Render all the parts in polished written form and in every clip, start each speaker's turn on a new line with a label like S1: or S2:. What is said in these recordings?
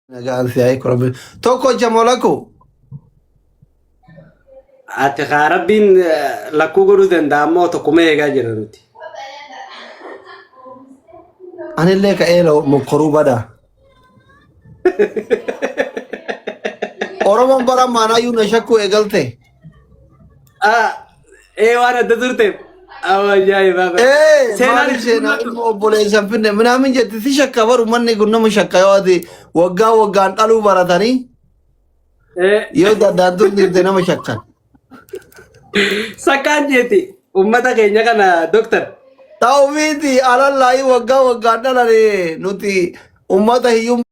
S1: Nagaan si haa hiiku rabbi. Tokko jamolakku.
S2: Ati kaa rabbiin lakkuu godhuu danda'a ammoo tokkuma eegaa jira nuti.
S1: Anillee ka'ee mokkoruu bada. Oromoon bara maanaayyuu na shakkuu eegalte.
S2: Ah, ee waan adda turteef. Ajaa'ibaa.
S1: Ee
S2: Seenaan
S1: maaliif
S2: itti
S1: seenaa
S2: mul'atu.
S1: ilma obboleessa hin finne minaamin jetti si shakka baru manni kun nama shakka yoo ati waggaa waggaan dhaluu baratanii
S2: Ee,
S1: yoo daddaan turte nama shakkan.
S2: sakkaan jeeti uummata keenya kana doktar.
S1: Ta'uufiiti alallaayii waggaa waggaan dhalanii nuti uummata hiyyummaa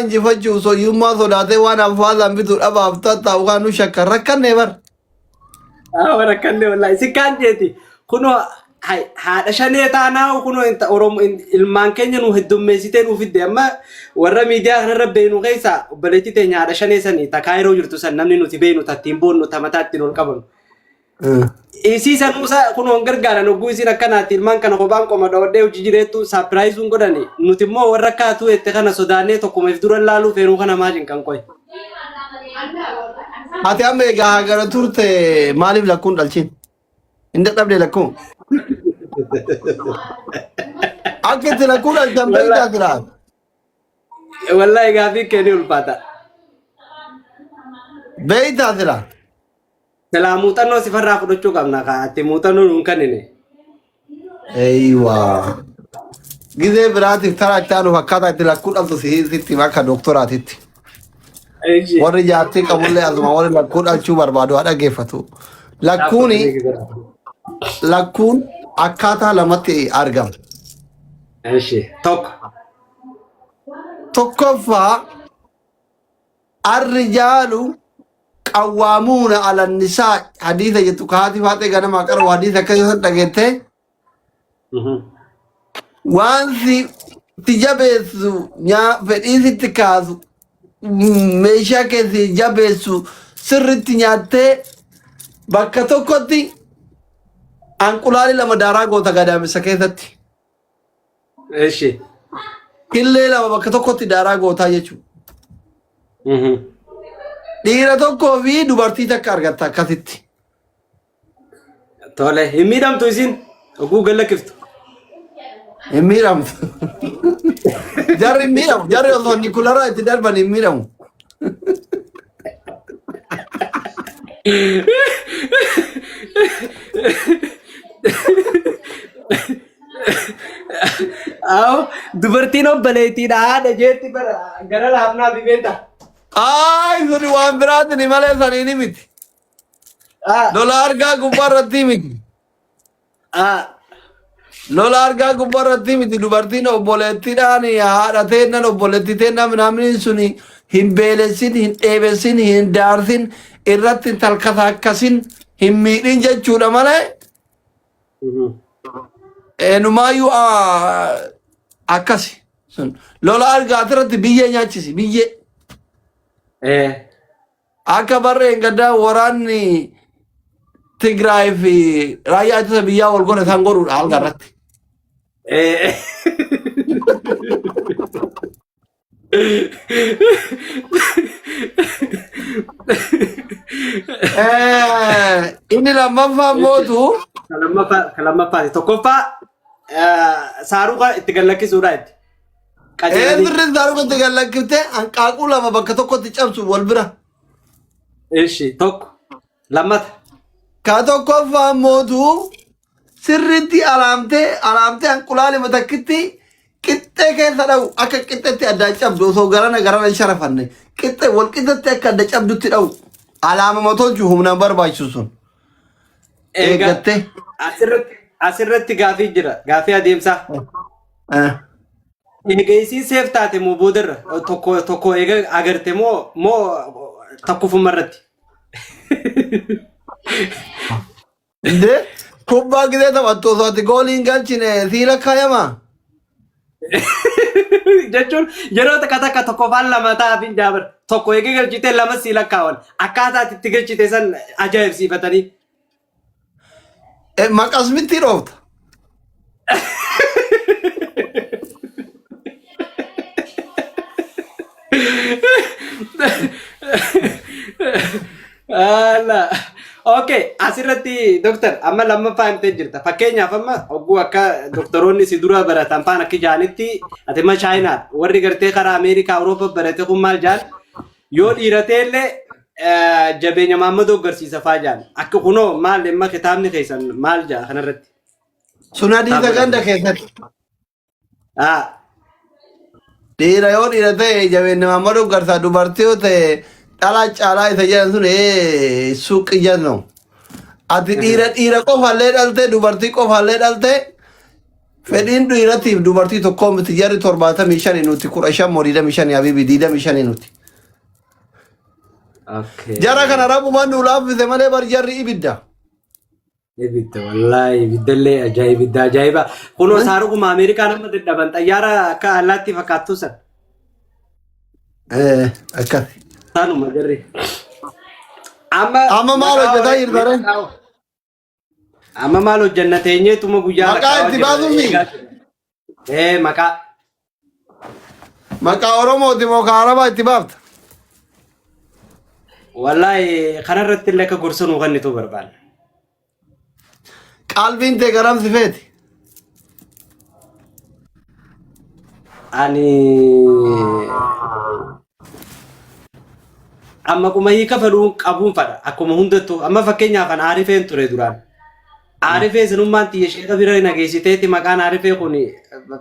S1: injifachuuf soyyummaa sodaatee waan alfaazaan bitu dhabaaf tattaa'u kan nu shakkan rakkannee bar.
S2: Haa rakkanne wallaahi sikkaan jeeti kunoo haadha shanee taanaa kunoo inta Oromo ilmaan keenya nu heddummeessitee nu fidde amma warra miidiyaa kanarra beeknu keessaa obboleettii teenya haadha shanee sanii ta kaayiroo jirtu san namni nuti beeknu ta ittiin boonnu ta mataa ittiin ol qabnu. Isii sanuusa kunoo hin gargaaran hogguu isiin akkanaatti ilmaan kana kophaan qoma dhawadhee hojii jireettu saapiraayisuun godhani nuti immoo warra akka hatuu jette kana sodaannee tokkuma if dura laaluu feenuu kana maa cinqan qoy.
S1: Ati amma egaa hagana turte maaliif lakkuun dhalchin? Hin dadhabde lakkuu? Akka itti lakkuu dhalchan beektaa silaa?
S2: Wallahi gaafii kee ni ulfaata.
S1: Beektaa silaa?
S2: Silaa muuxannoo sifarraa fudhachuu qabna kaa ati muuxannoo nuun kennine.
S1: Eeywa. Gizee biraatiif taraa itti aanuuf akkaataa itti lakkuu dhaltu si sitti hima akka doktoraatitti.
S2: Eeyyee.
S1: Warri jaartii qabullee asuma warri lakkuu dhalchuu barbaadu haa dhaggeeffatu. Lakkuuni lakkuun akkaataa lamatti argama.
S2: Eeshi tokko.
S1: Tokkoffaa arrijaalu qawwaamuuna ala nisaa hadiisa jettu ka haati faaxee ganamaa qara'u hadiisa akka yoo dhageette waan si si jabeessu nyaa fedhii sitti kaasu meeshaa kee si jabeessu sirritti nyaattee bakka tokkotti anqulaalii lama daaraa goota gadaamessa keessatti.
S2: Eshi.
S1: Killee lama bakka tokkotti daaraa gootaa jechuudha. Dhiira tokkoo fi dubartii takka argatta akkasitti.
S2: Tole hin miidhamtu isin oguu gallakiftu.
S1: Hin miidhamtu. Jarri hin miidhamu. Jarri osoo nikularaa itti darban hin miidhamu.
S2: Aw dubartiin obboleettiidha haadha jeetti bara gara laafnaa fi beekta.
S1: Aay suni waan biraatiin malee saniini miti. Lola argaa gubbaa irratti miti. Lola argaa gubbaa irratti miti dubartiin obboleettiidhaan haadha teennan obboleettii teennan minaamin suni hin beelessin hin dheebessin hin daarsin irratti hin talkataakkasin hin miidhin jechuudha malee eenyumaayyuu akkasi sun lola argaa irratti biyyee nyaachisi biyyee. Akka barreen gaddaa waraanni Tigraay fi raayyaa ittisa biyyaa wal godhe isaan godhuudha halka irratti. Inni lammaffaa mootu
S2: Ka lammaffaati. Tokkoffaa saaruqa itti gad lakkisuudha itti. Qajeelanii.
S1: Sirriin saaruqa itti gad lakkiftee hanqaaquu lama bakka tokkotti cabsu wal bira.
S2: Ishi tokko. Lammata.
S1: Ka tokkoffaa mootu sirriitti alaamtee alaamtee hanqulaalima takkitti qixxee keessa dha'u akka qixxetti addaan cabdu osoo garana garana hin sharafanne qixxee wal qixxetti akka adda cabdutti dha'u alaamama tolchu humnaan barbaachisu sun
S2: Eega
S1: eeggattee.
S2: asirratti asirratti gaafii jira. Gaafii adeemsaa. Eega isiin seef taate moo boodarra tokko tokko eega agarte moo moo takkufuma irratti.
S1: Indee kubbaa gisee taphattu osoo ati goolii hin galchine sii lakkaayamaa?
S2: Jechuun yeroo takka takka tokkoffaan lama ta'aaf hin jaabar. Tokko eega galchite lama sii lakkaawan. Akkaataa ati itti galchite san ajaa'ibsiifatanii.
S1: Maqas mitti dhoofta.
S2: Ala. Okay, asirratti doktar amma lammaffaa himtee jirta. Fakkeenyaaf amma hogguu akka doktoroonni si dura baratan faan akka jaanitti ati amma Chaayinaa warri gartee karaa Ameerikaa Awurooppaa barate kun maal jaan yoo dhiiratee illee jabeenya maammadoo agarsiisa faa jaan. Akka kunoo maal amma kitaabni keessan maal jaa kanarratti?
S1: Sun hadiisa
S2: Kitaaba
S1: ganda keessatti.
S2: Ah,
S1: Dhiira yoo dhiira ta'e jabeenya Maammadoo garsaa dubartii yoo ta'e dhalaa caalaa isa jedhan sun suuqi jedhan. Ati dhiira dhiira qofallee dhalte dubartii qofallee dhalte fedhiin dhiiratiif dubartii tokkoo miti jarri 75 nuti 15 moo 25 habibi 25 nuti.
S2: Okay.
S1: Jara kana rabbumaan nu laaffise malee bar jarri ibidda.
S2: Ibidda wallaahi ibiddallee ajaa'iba ibidda ajaa'iba. Kunoo saaruguma Ameerikaa nama dadhaban xayyaara akka allaattii fakkaattu san.
S1: Akkasi.
S2: Sanuma jarri. Amma
S1: Amma maal
S2: maqaa
S1: hojjetaa jirta ree?
S2: Amma maal hojjenna teenyeetuma guyyaa
S1: Maqaa
S2: lakkaawaa
S1: itti
S2: jirra
S1: baasuufi?
S2: eegaa jirra. Maqaa.
S1: Maqaa Oromooti moo ka Arabaa itti baafta?
S2: Wallaahi kanarratti illee akka gorsa nuu kennitu barbaanna.
S1: Qalbiin tee garam si feeti?
S2: Ani amma kuma hiika fedhuun qabuun fadha akkuma hundattuu amma fakkeenyaaf an aarifeen ture duraan. Aarifee sinummaan tiyya sheeka bira na geessiteetti maqaan aarifee kun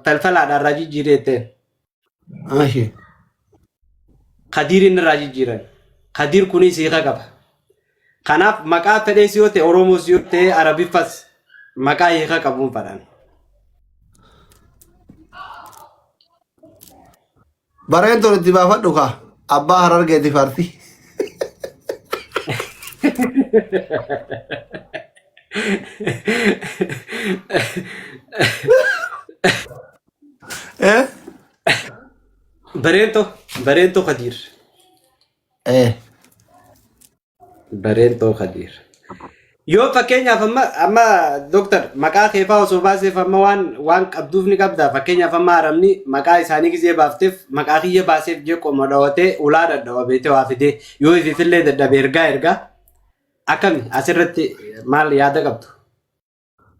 S2: falfalaadhaan irraa jijjiireetteen.
S1: Ashi.
S2: Kadiir inni irraa jijjiiran. Kadiir kunis hiika qaba. Kanaaf maqaa fedhees yoo ta'e Oromoos yoo ta'e Arabiffas maqaa hiika qabuun fadhaan.
S1: Bareen tun itti baafadhu kaa. Abbaa Harargeeti farti. Eh?
S2: Bareentoo Bareentoo Kadiir.
S1: Eh.
S2: Bareentoo Kadiir. Yoo fakkeenyaaf amma amma dooktar maqaa keefaa osoo baaseef amma waan waan qabduuf ni qabda fakkeenyaaf amma arabni maqaa isaanii gizee baafteef maqaa kiyya baaseef jee qoma dhawatee ulaa dhadhawa beetee waa fidee yoo ifiifillee dadhabe ergaa ergaa akkami asirratti maal yaada qabdu?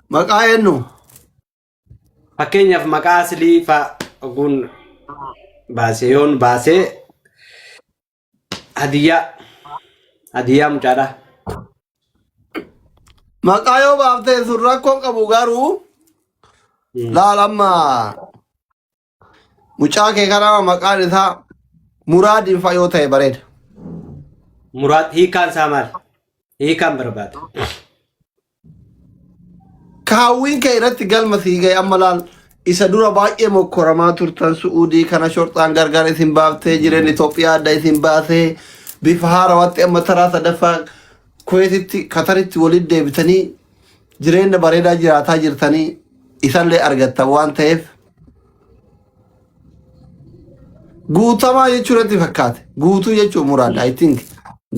S1: Maqaa eenyu?
S2: Fakkeenyaaf maqaa aslii faa oguun baasee yoon baasee hadiyyaa hadiyyaa mucaadha.
S1: Maqaa yoo baaftee sun rakkoon qabu garuu laal amma mucaa kee kanaa maqaan isaa Muraadiin fa'a yoo ta'e bareeda.
S2: Muraad hiikaan isaa maali? Hiikaan barbaada.
S1: Kaawwiin kee irratti galma sii ga'e amma laal isa dura baay'ee mokkoramaa turtan Su'uudii kana shorxaan gargar isin baaftee jireenya Itoophiyaa adda isin baasee bifa haarawatti amma taraa sadaffaa Kuweetitti Kataritti walitti deebitanii jireenya bareedaa jiraataa jirtanii isallee argattan waan ta'eef guutamaa jechuu natti fakkaate guutuu jechuun muraad I think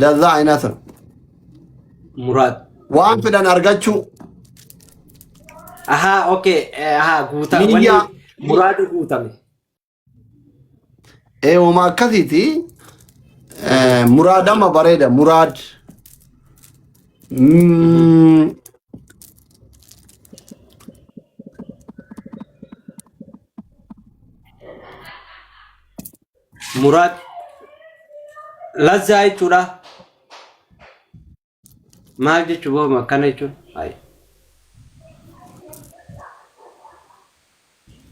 S1: dazaa aynaa sana
S2: Muraad.
S1: waan fedhan argachuu
S2: Ahaa, okay. Ahaa, guuta. Wanni
S1: niyyaa
S2: muraadi guutame.
S1: Eewuma akkasiiti. Muraad amma bareeda. Muraad.
S2: Muraad lazzaa jechuudha. Maal jechuu booma akkana jechuun? Ayi.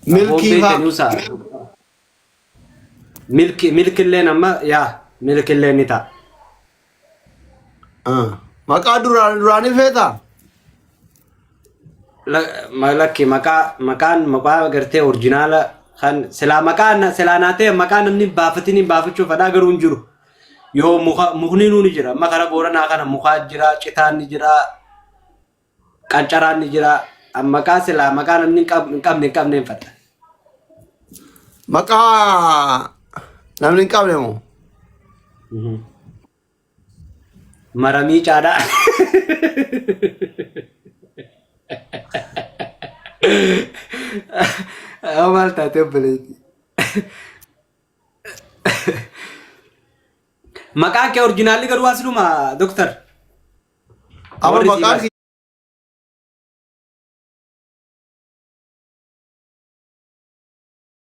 S2: Abboon
S1: Milkii faa.
S2: beekanii usaa. Milki milkilleen amma yaa milkilleen ni ta'a.
S1: Ah. Maqaa duraan duraanii feetaa?
S2: Lakki maqaa maqaan maqaa gartee orjinaala kan silaa maqaa silaa naa ta'e maqaa namni baafatiin hin baafachuu fadhaa garuu hin jiru. Yoo muka mukni ni jira amma karaa booranaa kana mukaa jira citaan ni jira qancaraan ni jira maqaa silaa maqaa namni hin qabne hin qabne hin fadha.
S1: Maqaa namni hin qabne moo?
S2: Maramii caadhaa. Maal taate obboleetti? Maqaan kee orjinaalli garuu asluma doktar.
S1: Amma
S2: Warri sii
S1: maqaan
S2: baase.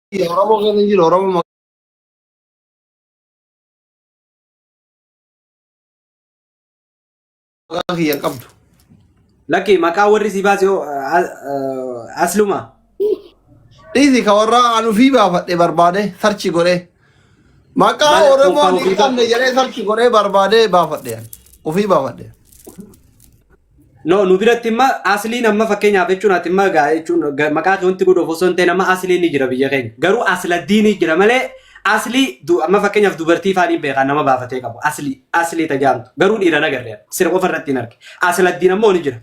S1: Kiyya Oromoo keessa hin jiru. Oromoo maqaa kiyya hin qabdu.
S2: Lakki maqaa warri sii baase hoo, asluma.
S1: Dhiisi ka warra an ofii baafadhe barbaade sarchi godhee. Maqaa
S2: Maal
S1: Oromoon
S2: ofii
S1: hin qabne jedhee sarchi godhee barbaadee baafadhe. Ofii baafadhe.
S2: No, nu biratti imma asliin amma fakkeenyaaf jechuun ati imma gaa jechuun maqaa kee wanti godhuuf osoo hin ta'in amma asliin ni jira biyya keenya. Garuu asladdiin ni jira malee aslii amma fakkeenyaaf dubartii faaniin beekaa nama baafatee qabu aslii aslii tajaamtu garuu dhiira nagarre sira qofa irratti hin arge. Asladdiin ammoo ni jira.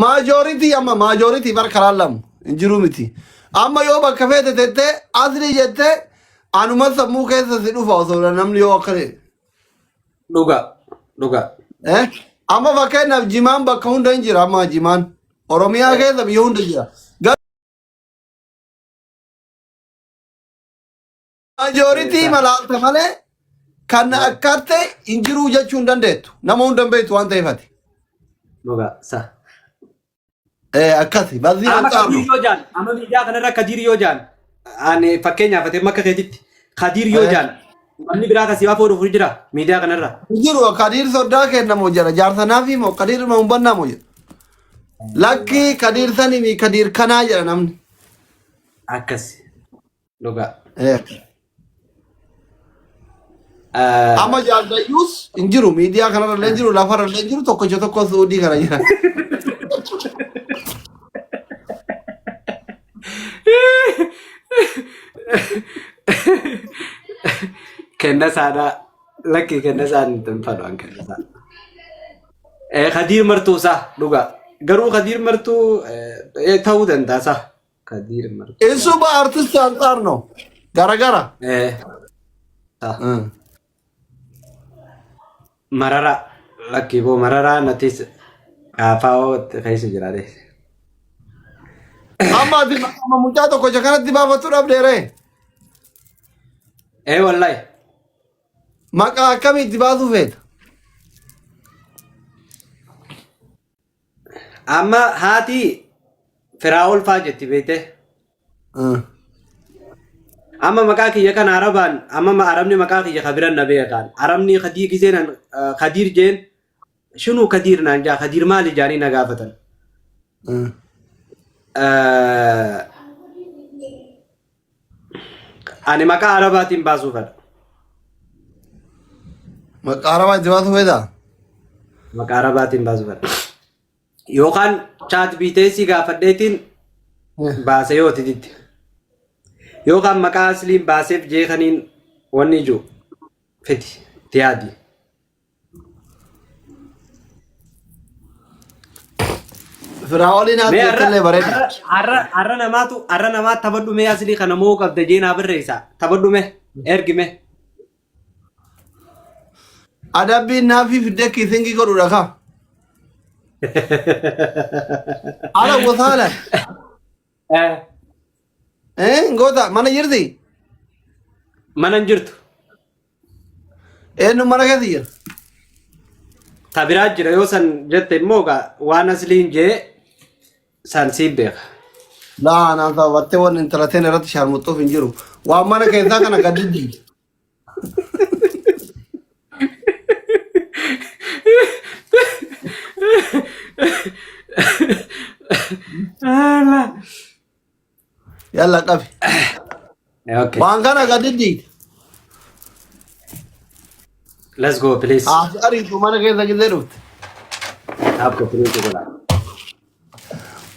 S1: Maajooritii amma maajooritii bar karaan lamu hin jiru miti. Amma yoo bakka feete tettee aslii jettee anuma sammuu keessa si dhufa osoo namni yoo akka
S2: Dhuga dhuga.
S1: Eh? Amma fakkeenyaaf jimaan bakka hunda hin jira amma jimaan Oromiyaa keessa biyya hunda jira. Garuu majooritii malaalta malee kan akkatte hin jiruu jechuu hin dandeettu. Nama hunda hin beektu waan ta'eef ati.
S2: Dhuga sa.
S1: Eh, akkasi. Bazii
S2: Amma
S1: anxaar
S2: Kadiir
S1: no.
S2: yoo jaan amma miidiyaa kanarra Kadiir yoo jaan ani fakkeenyaaf ati akka keetitti Kadiir yoo jaan namni biraa kasii waa fuudhuuf jira miidiyaa kanarra.
S1: Hin jiru Kadiir soddaa kennamu jedha. Jaarsa naafi moo Kadiir ma humbannaa moo jedha. Lakki Kadiir sanii fi Kadiir kanaa jedha namni.
S2: Akkas dhugaa.
S1: Eh. Amma jaaldayyuus hin jiru miidiyaa kanarra illee hin jiru lafarra illee hin jiru tokkicha tokko suudii kana jira.
S2: Kenna isaadhaa lakki kenna isaan hin fadhu an kenna isaa. Kadiir martuu isaa dhugaa garuu Kadiir martuu ta'uu danda'a isaa. Kadiir martuu.
S1: እሱ በአርቲስት አንጻር ነው ገረገራ
S2: Mararaa lakkii boo mararaa natis kaafaa'oo keessa jira dee.
S1: amma ati amma mucaa tokko isa kanatti baafachuu dhabdeere
S2: Ee wallahi
S1: maqaa akkamitti baasuu feeta
S2: Amma haati Firaa'ol faa jetti beekte. Amma maqaa kiyya kana Arabaan amma Arabni maqaa kiyya ka biran na beekaan. Arabni Kadiir giseen Kadiir jeen shinuu Kadiir naan jaa Kadiir maali jaanii na gaafatan. Ani maqaa Arabaatiin baasuu fedha.
S1: Maqaa Arabaa itti baasuu feetaa?
S2: Maqaa Arabaatiin baasuu fedha. Yookaan chaat biiteessii gaafadheetiin baase yoo tiditti. Yookaan maqaa asliin baaseef jeekaniin wanni ijoo fiti itti yaadi.
S1: Firaa'oliin haati
S2: Mee har'a
S1: jettellee bareeda.
S2: har'a har'a namaatu har'a namaa taphadhu mee aslii kana moo qabda jee naa barreessa. Taphadhu mee ergi mee.
S1: Adabbiin naafii fiddee kiisingii godhuudha kaa. Haala gosa haala. Eh goota mana jirti?
S2: Mana hin jirtu.
S1: Eenyu mana keessa jira?
S2: Ta biraa jira yoo san jette immoo gaa waan asliin jee san siif beeka.
S1: Laa naan sababattee waan intala teen irratti shaarmuxxuuf hin jiru. Waan mana keessaa kana gad diddiigi. Yalla qabi.
S2: Okay.
S1: Waan kana gad diddiigi.
S2: Let's go please.
S1: Haati ariitu mana keessa gisee dhufte.
S2: Tap copy link godha.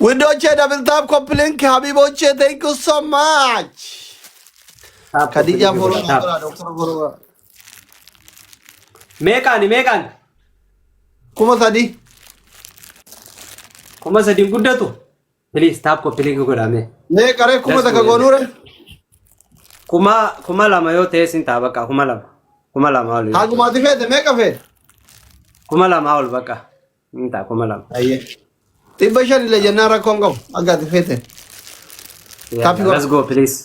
S1: ውዶቼ double tap copy link ሀቢቦቼ thank you so much
S2: Tap copy
S1: ከዲጃ
S2: link
S1: follow
S2: godha. Tap.
S1: ዶክተር follow
S2: Meeqaani meeqaani?
S1: 3000.
S2: 3000 guddatu. Please tap copy link godha mee.
S1: mee qaree kuma
S2: Let's
S1: takka
S2: go.
S1: goonuure
S2: 2000 yoo ta'e sin ta'a bakka 2000. 2000 ol yoo ta'e.
S1: Hagumaati feete meeqa feete?
S2: 2000 ol bakka. Hin ta'a 2000.
S1: Ayyee. 500 illee jennaan rakkoon qabu akka ati feete. Tap
S2: Let's
S1: godha.
S2: go please.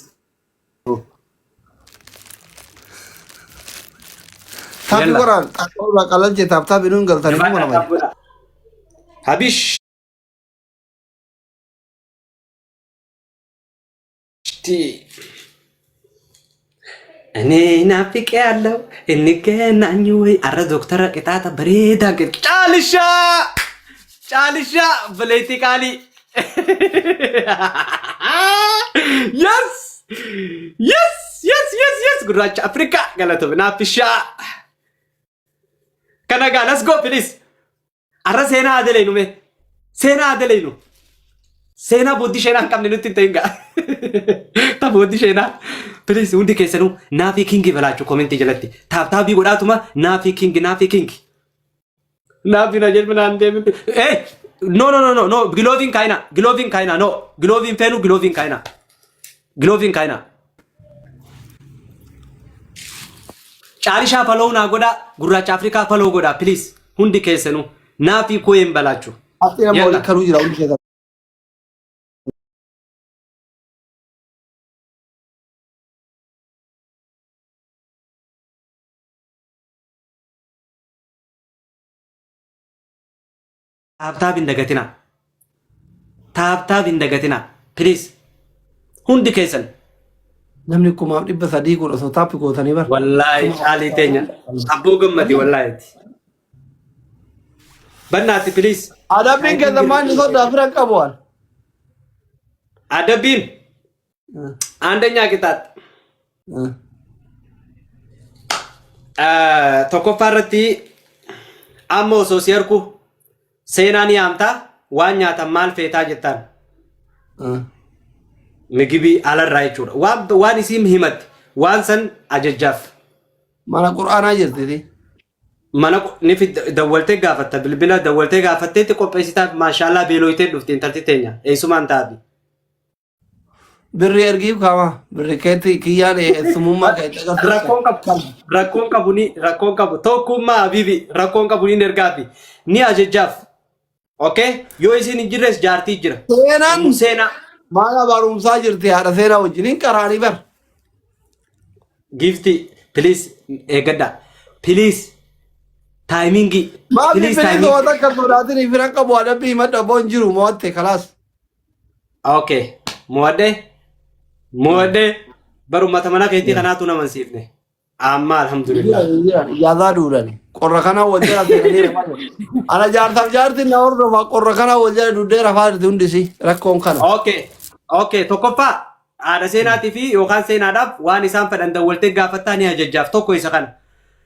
S1: Taapii
S2: Yalla.
S1: godhaan xaxoo irraa qalalche taap taapii nuun galtanii kuma
S2: Jabaadhaa
S1: lama.
S2: taap godhaa. Habish. እኔ ናፍቄ ያለው እንገናኝ ወይ አረ ዶክተር ቅጣታ በሬዳ ጫልሻ ጫልሻ ብለይቲ ቃሊ የስ የስ የስ የስ የስ ጉራቻ አፍሪካ ገለቶ ናፍሻ ከነጋ ለስ ጎ ፕሊዝ አረ ሴና አደለይኑ ሜ ሴና አደለይኑ Seenaa booddee sheenaa hin qabne nutti hin ta'in gaa. Ta booddee sheenaa. Please hundi keessanuu naafii kingi balaachuu komentii jalatti. Taap taabii godhaatuma naafii kingi naafii kingi. Naafii na jedhu naan deemi. Eh no no no no no gilooviin kaayina gilooviin kaayina no gilooviin feenu gilooviin kaayina gilooviin kaayina. Caalishaa faloo naa godhaa gurraacha Afrikaa faloo godhaa please hundi keessanuu naafii kooyeen balaachuu.
S1: Ati nama
S2: Yalla.
S1: waliin karuu jira hundi keessan.
S2: Taaptaap hin dagatinaa. Taaptaap hin dagatinaa. Please. Hundi keessan.
S1: Namni 1300 kun osoo taappi gootanii bara.
S2: Wallaahi caalii teenya. Abboo gammadi wallaahi. Bannaatti please.
S1: Adabbiin keessan maal inni sodaa fira qabu waan.
S2: Adabbiin አንደኛ ቅጣት tokkoffaa irratti amma osoo si harku seenaa ni yaamta waan nyaatan maal feetaa jettaan migibii alarraa jechuudha. Waan isiin himatte waan san ajajjaaf.
S1: Mana qur'aanaa jirti.
S2: Mana ni dawwaltee gaafatta bilbila dawwaltee gaafatteetti qopheessitaaf maashaallaa beelooytee dhufti intalti teenya eessumaan taabi.
S1: Birri ergiif kaama. Birri keetti kiyyaan eessumummaa keetti agarsiisa.
S2: Rakkoon qabu rakkoon qabu ni rakkoon qabu tokkummaa habibi rakkoon qabu ni ergaafi ni ajajjaaf. Okay yoo isin hin jirres jaartii jira.
S1: Seenaan
S2: Ummu seenaa
S1: mana barumsaa jirti haadha seenaa wajjin hin qaraanii bar.
S2: Gifti please eeggadha please taayimingii
S1: Maaf
S2: please
S1: bilis
S2: taayimingii.
S1: waan akka sodaatin fira qabu adabbii himadha boon jiru mo'atte kalaas.
S2: Okay mo'adhe mo'adhe barumata mana keetii kanaatu nama hin siifne amma alhamdulillah.
S1: Ijaasaa duudhani. Qorra kanaa wal jala seenanii rafaa jiru. Ana jaarsaaf jaartiin na hordofa qorra kanaa wal jala duudhee rafaa jirti hundisi rakkoon kana.
S2: Okay okay tokkoffaa haadha seenaatii fi yookaan seenaadhaaf waan isaan fedhan dawwaltee gaafattaa ni ajajjaaf tokko isa kana.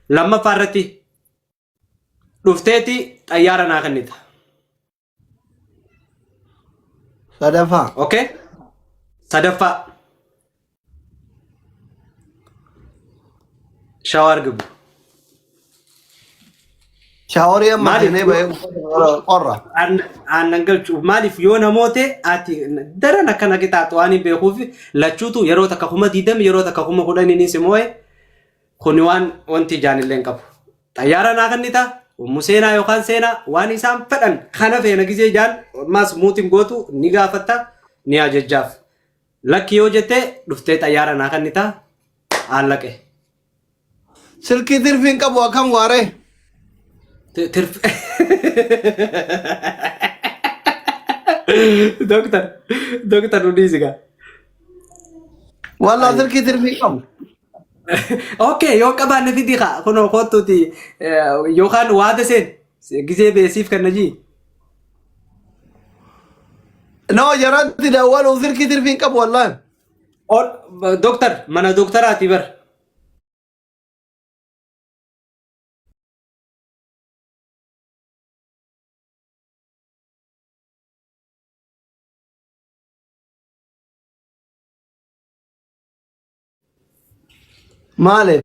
S2: Lammaffaa irratti dhufteeti xayyaara naa kennita.
S1: Sadaffaa.
S2: Okay? Sadaffaa. Shawaar gibu.
S1: Shaaworii amma
S2: Maaliif
S1: seenee bahee uffata qorra.
S2: Aannan galchu maaliif yoo namoota ati daran akkana qixaaxu waan hin beekuuf lachuutu yeroo takka 20,000 yeroo takka 10,000 ni si moo'e kuni waan wanti ijaan illee hin qabu. Xayyaara naa kennita ummu seenaa yookaan seenaa waan isaan fedhan kana feena gisee ijaan ammaas muutiin gootu ni gaafatta ni ajajjaaf. Lakki yoo jette dhuftee xayyaara naa kennita allaqe.
S1: Silkii tirfii hin qabu akkam waaree.
S2: Tirf. Doktar, doktar nu dhiisi gaa.
S1: Wallaa silkii tirfii hin qabu.
S2: Okay, yoo qabaanne fidi kaa kunoo kottuuti yookaan waada seen gisee beesiif kan najii.
S1: No jaratti dawwaluuf silkii tirfii hin qabu wallaahi.
S2: Doktar, mana doktaraati bar.
S1: Maaliif?